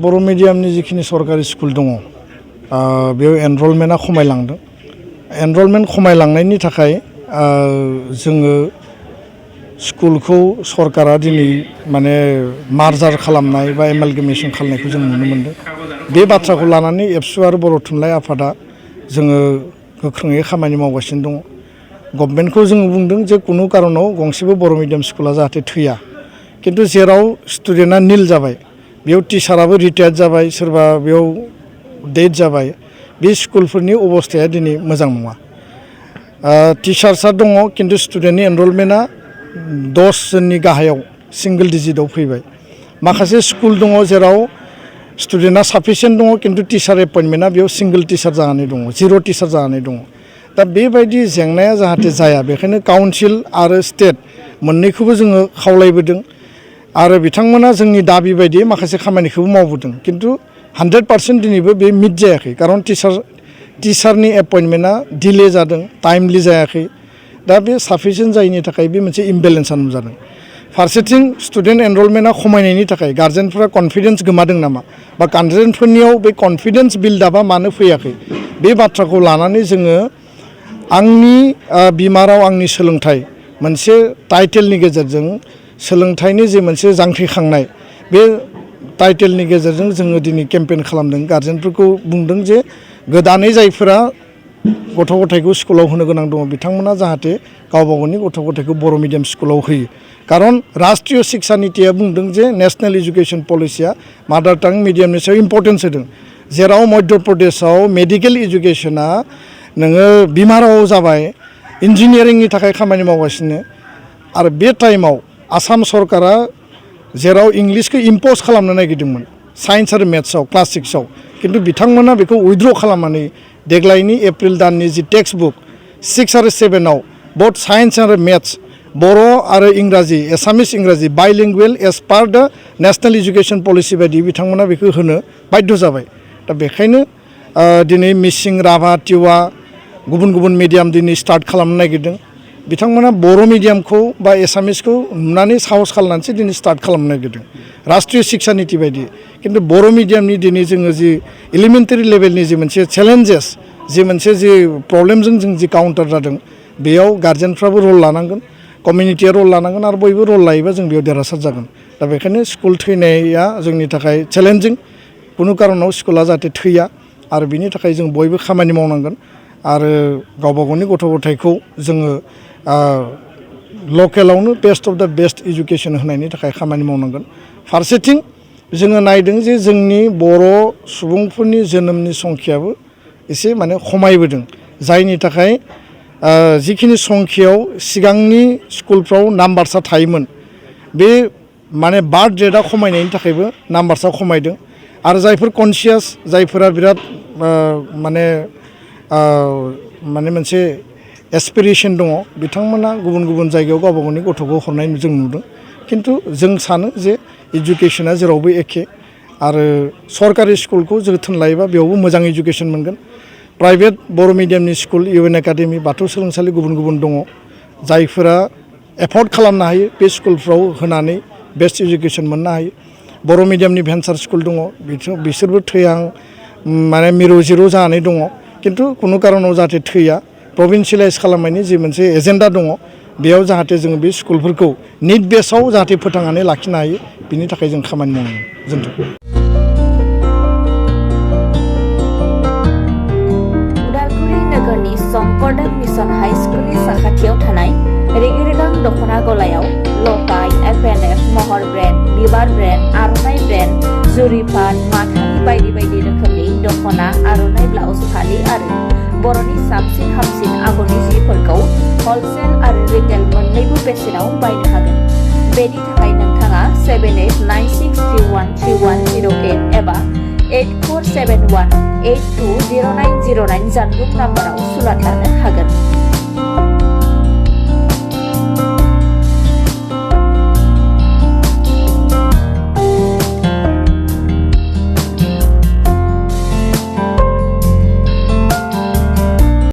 बर' मिडियामनि जिखिनि सरकारि स्कुल दङ बेयाव एनरलमेन्टआ खमायलांदों। एनरलमेन्ट खमायलांनायनि थाखाय जोङो स्कुलखौ सरकारा दिनै माने मार्जार खालामनाय बा एमालगेमेसन खालामनायखौ जों नुनो मोनदों। बे बाथ्राखौ लानानै एबसु आरो बर' थुनलाइ आफादा जोङो गोख्रोङै खामानि मावगासिनो दङ। गभर्नमेन्टखौ जोङो बुंदों जे कुनु कारनाव गंसेबो बर' मिडियाम स्कुला जाहाथे थैया, किन्तु जेराव स्टुडेन्टआ निल जाबाय, बेयाव टिचाराबो रिटायार्ड जाबाय, सोरबा बेयाव डेथ जाबाय, बे स्कुलफोरनि अबस्थाया दिनै मोजां नङा। टिचार्सआ दङ, किन्तु स्टुडेन्टनि एनरलमेन्टआ 10 जननि गाहायाव सिंगल डिजिटआव फैबाय। माखासे स्कुल दङ जेराव स्टुडेन्टआ साफिसियेन्ट दङ, किन्तु टिचार एपइन्टमेन्टआ बेयाव सिंगल टिचार जानानै दङ, 0 टिचार जानानै दङ। दा बेबायदि जेंनाया जाहाथे जाया, बेखायनो काउन्सिल आरो स्टेट मोननैखौबो जोङो खावलायबोदों आरो बिथांमोना जोंनि दाबि बायदि माखासे खामानिखौबो मावबोदों, किन्तु 100% दिनैबो बे मिट जायाखै। खारन टिचारनि एपइन्टमेन्टआ डिले जादों, टाइमलि जायाखै। दा बे साफिसियेन्ट जायैनि थाखाय बे मोनसे इमबेलेन्सआ नुजादों। फारसेथिं स्टुडेन्ट एनरलमेन्टआ खमायनायनि थाखाय गार्जेनफोरा कनफिडेन्स गोमादों नामा, बा गार्जेनफोरनियाव बे कनफिडेन्स बिल्डआपआ मानो फैयाखै, बे बाथ्राखौ लानानै जोङो आंनि बिमा राव आंनि सोलोंथाइ मोनसे टाइटेलनि गेजेरजों सोलोंथाइनि जे मोनसे जांख्रिखांनाय, बे टाइटेलनि गेजेरजों जोङो दिनै केम्पेइन खालामदों। गार्जेनफोरखौ बुंदों जे गोदानै जायफोरा गथ' गथायखौ स्कुलाव होनो गोनां दङ, बिथांमोना जाहाथे गावबा गावनि गथ' गथायखौ बर' मिडियाम स्कुलाव होयो। खारन राष्ट्रीय शिक्षा नीतिया बुंदों जे नेशनेल एजुकेशन पलिसिया मादार टां मिडियामनि सायाव इम्पर्टेन्स होदों। जेराव मध्य प्रदेशआव मेडिकेल एजुकेशना नोङो बिमा राव जाबाय, इन्जिनियारिंनि थाखाय खामानि मावगासिनो, आरो बे टाइमाव आसाम सरकारा जेराव इंलिसखौ इम्पज खालामनो नागिरदोंमोन साइन्स आरो मेथ्सआव क्लास 6आव, किन्तु बिथांमोना बेखौ उइथड्र खालामनानै देग्लायनि एप्रिल दाननि जि टेक्स्ट बुक 6 आरो 7आव बोथ साइन्स आरो मेथ्स, बर' आरो इंराजि, एसामिस इंराजि बाइलिंगुवेल एज पार द नेशनेल एजुकेशन पलिसि बायदि बिथांमोना बेखौ होनो बाध्य जाबाय। दा बेखायनो दिनै मिसिं, राभा, टिवा गुबुन गुबुन मिडियाम दिनै स्टार्ट खालामनो नागिरदों। बिथांमोना बर' मिडियामखौ बा एसामिसखौ नुनानै साहस खालामनानैसो दिनै स्टार्ट खालामनो नागिरदों राष्ट्रीय शिक्षा नीति बायदि। किन्तु बर' मिडियामनि दिनै जोङो जि एलिमेन्टारि लेभेलनि जि मोनसे चेलेन्जेस, जि मोनसे जि प्रब्लेमजों जों जि काउन्टार जादों, बेयाव गार्जेनफ्राबो रल लानांगोन, कमिउनिटिया रल लानांगोन, आरो बयबो रल लायोबा जों बेयाव देरहासार जागोन। दा बेखायनो स्कुल थैनाया जोंनि थाखाय चेलेन्जिं। कुनु कारनाव स्कुला जाहाथे थैया, आरो बिनि थाखाय जों बयबो खामानि मावनांगोन, आरो गावबा गावनि गथ' गथायखौ जोङो लकेलावनो बेस्ट अफ द बेस्ट एजुकेशन होनायनि थाखाय खामानि मावनांगोन। फारसेथिं जोङो नायदों जे जोंनि बर' सुबुंफोरनि जोनोमनि संख्याबो एसे माने खमायबोदों, जायनि थाखाय जिखिनि संख्यायाव सिगांनि स्कुलफ्राव नाम्बारसा थायोमोन, बे माने बार्थ रेटआ खमायनायनि थाखायबो नाम्बारसा खमायदों। आरो जायफोर कनसियास, जायफोरा बिराद माने मोनसे एसपिरेशन दङ, बिथांमोना गुबुन गुबुन जायगायाव गावबा गावनि गथ'खौ हरनाय जों नुदों। किन्तु जों सानो जे एजुकेशना जेरावबो एखे, आरो सरकारि स्कुलखौ जोथोन लायोबा बेयावबो मोजां एजुकेशन मोनगोन। प्राइभेट बर' मिडियामनि स्कुल, इउएन एकाडेमि, बाथौ सोलोंसालि गुबुन गुबुन दङ, जायफोरा एफर्ड खालामनो हायो बे स्कुलफ्राव होनानै बेस्ट एजुकेशन मोननो हायो। बर' मिडियामनि भेन्सार स्कुल दङ, बिसोरबो थैहां माने मिरु जिरु जानानै दङ, किन्तु कुनु कारनाव जाहाथे थैया, प्रभिन्सियेलाइज खालामनायनि जि मोनसे एजेन्डा दङ, बेयाव जाहाथे जोङो बे स्कुलफोरखौ निट बेसआव जाहाथे फोथांनानै लाखिनो हायो, बिनि थाखाय जों खामानि मावनांगोन। गोजोन्थों। उदालगुरि नोगोरनि सम्पदन मिशन हाई स्कुलनि साखाथियाव थानाय रेगे-रेगां दख'ना गलायाव लफाय, एफएनएफ, महर ब्रेन्ड, बिबार ब्रेन्ड, आर'नाइ ब्रेन्ड, जुरिपान, माथानि बायदि बायदि रोखोमनि दख'ना, आर'नाइ ब्लाउस, फालि आरो बर'नि साबसिन हामसिन आगरनि जिफोरखौ हलसेल आरो रिटेल मोन्नैबो बेसेनाव बायनो हागोन। बेनि थाखाय नोंथाङा 7896313108 एबा 8471820909 जानबुं नाम्बाराव सुलाद लानो हागोन।